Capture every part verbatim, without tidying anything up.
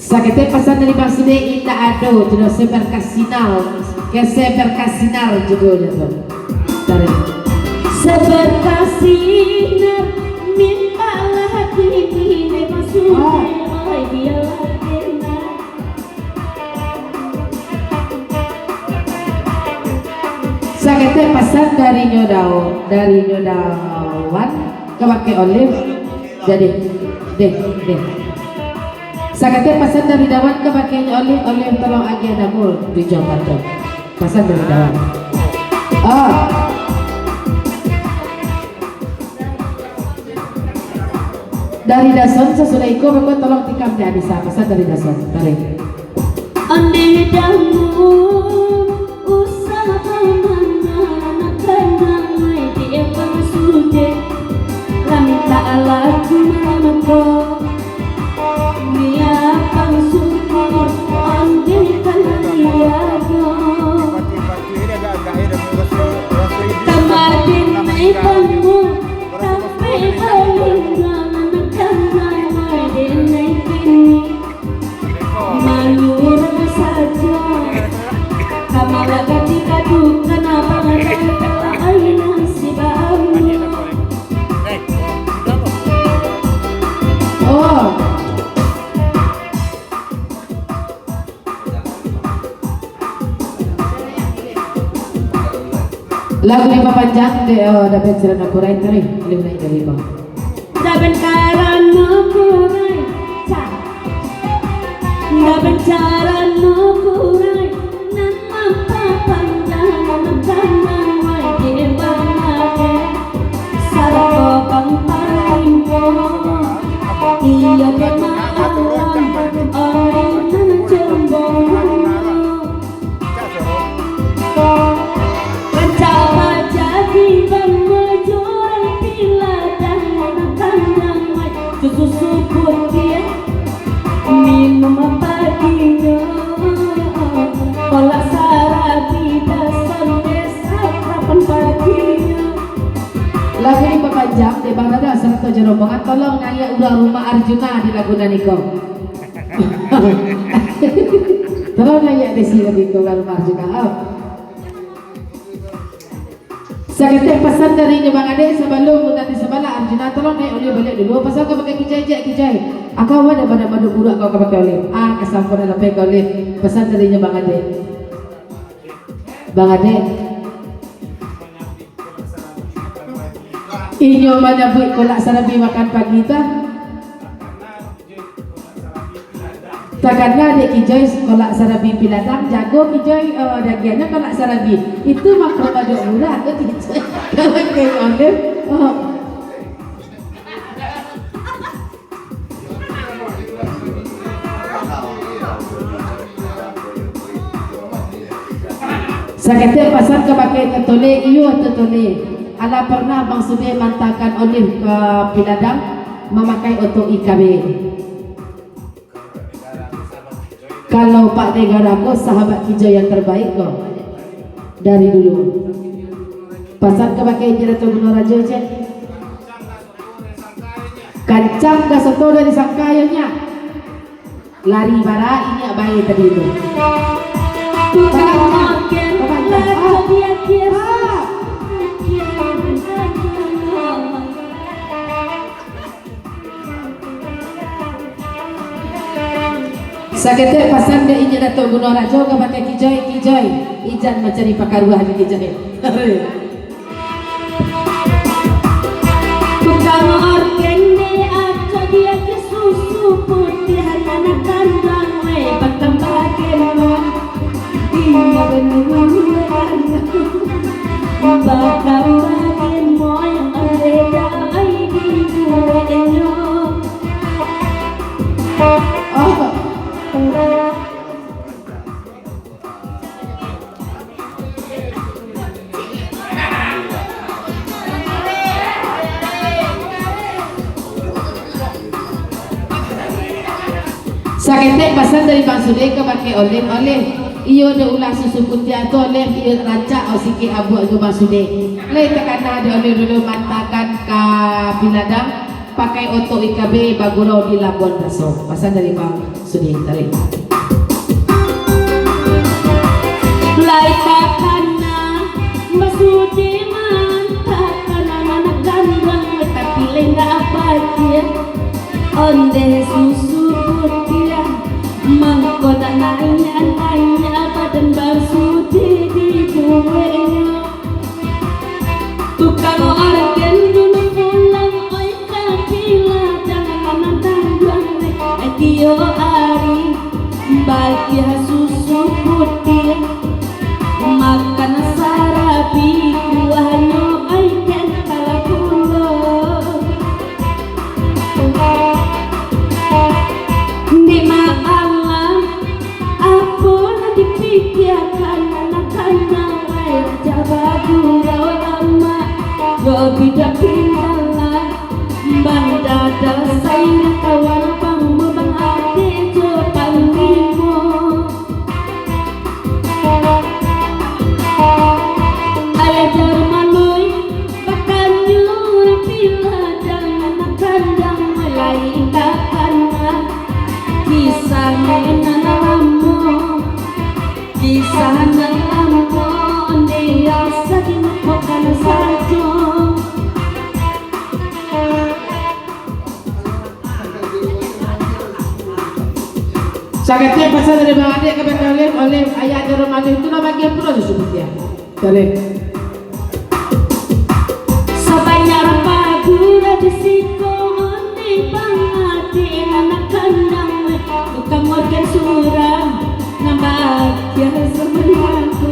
Saketek pasan dari Bang Sude, indak ado, tu dah sebar ka sinar. Ke sebar ka sinar judulnyo tu. Tarik. Sebar ka sinar, mintalah hati ini, Bang Sude, oh, biarlah tenang. Saketek pasan dari nyo Dao-, dari nyo Dawan kabake Olive. Jadi, deh, deh. Saketek pasan dari Dawan kabake nyo Olive, Olive tolong agiah Damul tujuah patang. Pasan dari Dawan. Ah. Dari Dason sasudah iko, mako tolong tikam di Anissa, pasan dari Dason. Tarik. Ondeh Damul, usah bamanah, nak kanai di Bang Sude. Lah mintak lagu malam ko. Niat pangsukur, ondeh kan liado. Kamarin nai bangun, tapi balinggang, nak kanai di nai kini. Manyuruh sajo, kamalah ganti kadukan abang, ai nasib ambo. Oh. Lagu dipapanjang dek, eh, Daben Sirana Kurai tadi, Olive naiak dari bawah. Daben karano kurai, ca. Daben karano kurai, nan mampapanjang, nan mangawai di bangake. Sarato bang panglimo, iyo dek maalam, urang nan jombang. Rancak bajadi bamajuran piladang, kandang mai susu putiah, minum paginyo. Kolak sarabi Dason desa, kapan paginyo? Lagu dipapanjang dek Bang Dada sarato jo rombongan, tolong naiak urang rumah Arjuna di lagu nan iko. Tolong naiak di siko, di urang rumah Arjuna. Oh. Saketek pasan dari inyo Bang Ade, sabalum nan di sabalah Arjuna, tolong naiak Olive baliak dulu. Pasan kabake Kijai, jak Kijai. Akau ado badan baduak buruak kau kabake Olive. Ah, kasampuan lapeh ka Olive. Pasan dari inyo Bang Ade. Bang Ade. Inyo manyabuik kolak sarabi makan pagi tu. Takana dek Kijai kolak sarabi piladang, jago Kijai, eh, dagiangnyo kolak sarabi. Itu mah kolak baduak buruak tu Kijai. Kalau kayak Olive, oh. Saketek pasan kabake Tetole, iyo Tetole. Alah pernah Bang Sude maantakan Olive ka piladang mamakai oto I K B? Kalau Pak Negara ko sahabat Kijai yang terbaik ko dari dulu. Pasan kabake Inyo Datuak Gunuang Rajo, cek. Kancang ka soto dari sangka yo nyo. Lari bara inyo bae tadi tu. Tukang makan, laco di akhir. Saketek pasan dek Inyo Datuak Gunuang Rajo kabake Kijai, Kijai, ijan mancari pakaruah di Kijai. Tukang orgen di acok dia ke susu putih, anak kandang we bakam bagen. Inyo benuan, bakam bagen moy, beda ai di duo inyo. Oh. Saketek pasan dari Bang Sude kabake Olive, Olive. Iyo dek ulah susu putiah tu, oleh iyo rancak, oh, sikik abuak jo Bang Sude. Lai takana dek oleh dulu mantakan ka Piladang, pakai oto I K B bagurau di Labuan Baso. Pasan dari Bang Sude, tarik. Lai takana Bang Sude mantakan anak kanduang, tapi lai ndak bagian. Ondeh susu putiah, mangko nak naiak-naiak badan Bang Sude dibueknyo. Tukang orgen dulu pulang, oi, ka Piladang anak kanduang, eh, tiok ari bagiah susu putiah. Makan sarabi kuahnyo, ai kental pulo. Nikmat alam, apo nan dipikiakan anak kanduang, ai, rancak bagurau lamak, yo bidak tinggalah. Banda dasai kawan, bang, bang adek jo panglimo. Ayah jar malui, batanyo urang Piladang, anak kanduang lai takana. Kisah nan lamo, kisah nan lamo, ondeh asa dilupokan sajo. Saketek pasan dari Bang Adek ka Bang Oleh, Oleh ayah Jero Manis tu lah bagian pulo susu putiah. Tarik. Sabanyak pagu di siko, ondeh Bang Adek nan kanduang, tukang orgen surang, nan bagian samanangko,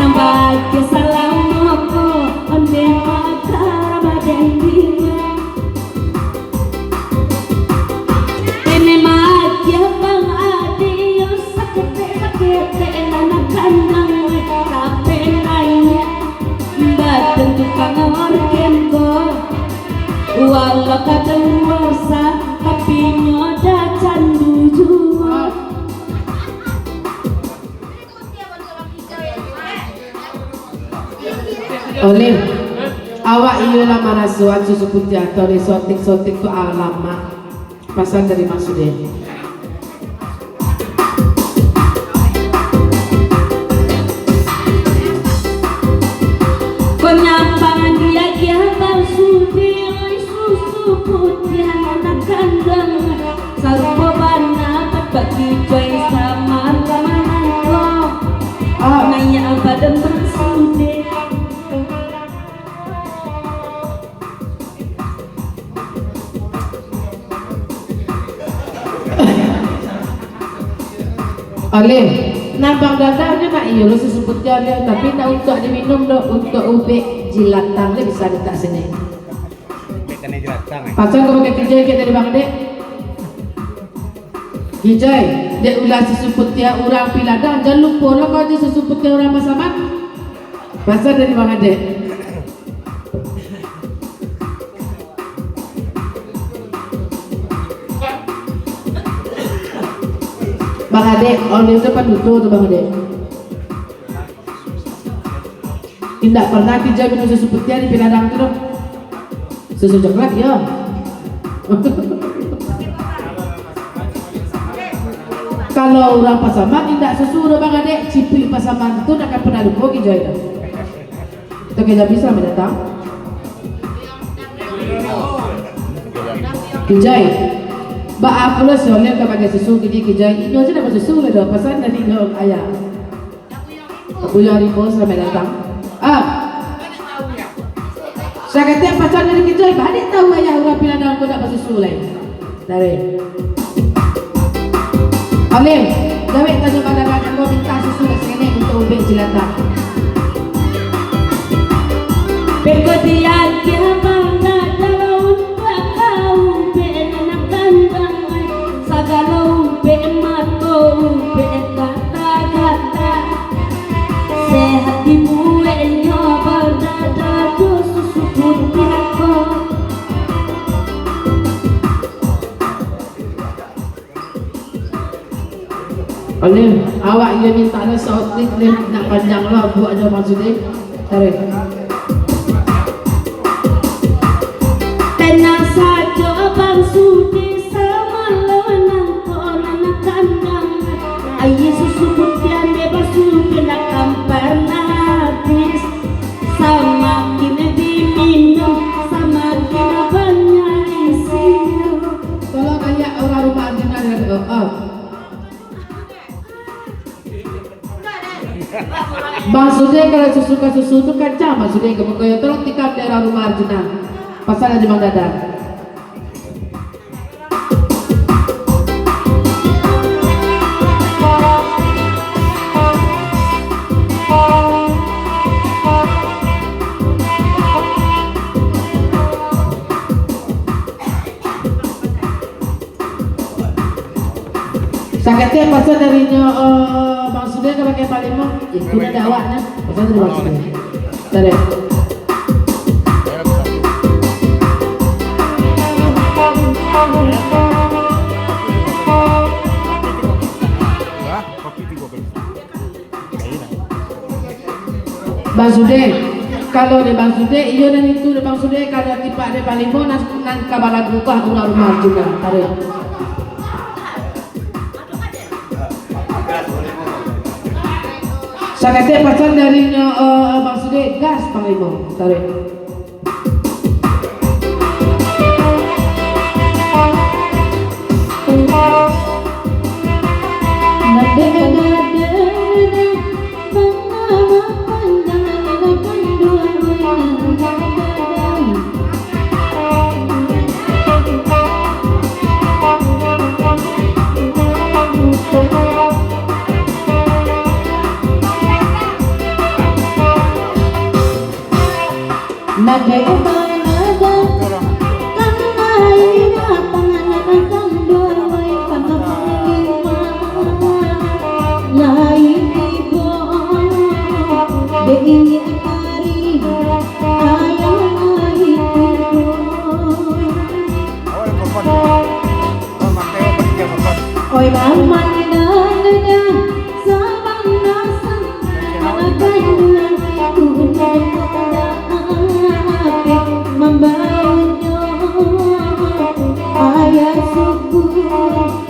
nan bagian salamo ko, ondeh maka rabaden dinyo. Ini mah agiah Bang Adek yo, saketek-saketek nan kanduang, tapi naiak badan tukang orgen ko. Walau kadang puasa, tapi nyo dah candu juo. Oleh, awak iyo lah marasoan susu putiah atau disotik-sotik tu alamak. Pasan dari Mak Sude. Konyapang dia-dia Bang Sude, oi, susu putiah anak kanduang. Sarupo bana bak Kijoi samo-samo nangko. Ah. Naiak badan Bang Sude. Oleh, nan Bang Dadang nyo nak iyo lo susu putiah, tapi ndak untuak diminum doh, untuak ubek jilatan, le bisa letak sini. Pasan kau pakai Kijoi kek dari Bang Dek? Kijoi, dek ulah susu putiah urang Piladang, jan lupo lo kau jo susu putiah urang Pasaman. Pasan dari Bang Adek. Bang Adek, oleh tu panutup tu Bang Adek. Indak pernah Kijoi minum susu putiah di Piladang tu doh. Susu coklat, iyo. Kalau urang Pasaman indak susu doh Bang Adek, cipuik Pasaman tu ndak akan pernah lupo Kijoi doh. Oke, jadi selamat datang. Kijoi. Baa pulo si Oleh ka bagai susu kini Kijoi. Inyo se ndak basusu lai doh, pasan dari inyo ayah. Buyuang Rimbo, selamat datang. Ah. Sakatiak pasan dari Kijoi, baa dek tahu ayah urang Piladang ko ndak basusu lai. Dari. Oleh, jawek tanyo kadang-kadang ko minta susu ka sini untuak ubek jilatan. Beko diagiah bana daun, bakau ubek nan kanduang, sagalo ubek mato, ubek gata-gata. Sehat dibueknyo badada jo susu putiah ko. Aleh, awak iyo mintak lah saotik leh, nak panjang lah buek jo Bang Sude. Tarik. Tenang sajo Bang Sude, samalam nangko nan kandang. Aia susu putiah bebas sudah nak kampar habis. Samakin diminum, samakin banyak isinyo. Tolong banyak urang rumah Arjuna dengan doa. Bang Sude, kalau susu ka susu tu kancang, Bang Sude ka muko yo. Tolong tikam di urang rumah Arjuna. Pasan dari Bang Dadang. Saketek pasan dari nyo, eh, Bang Sude ka pakai palimo, itu dah awaknya. Pasan dari Bang Sude. Tarik. Bang Sude, kalau dek Bang Sude, iyo nan itu dek Bang Sude, kalau tipak dek Bang Limo, nan, nan ka balagu bah urang rumah Arjuna, tarik. Saketek pasan dari nyo, eh, Bang Sude, gas Bang Limo, tarik. Nadai banada, kan lai datang anak datang duo, wai tangah panglima lai tibo. Dek ini hari ayah lai tibo. Oi, Bang Mani, dah, dah, dah. Sabana sangka anak kanduang, Tuhan tak ada ape mambaonyo. Ayah syukur,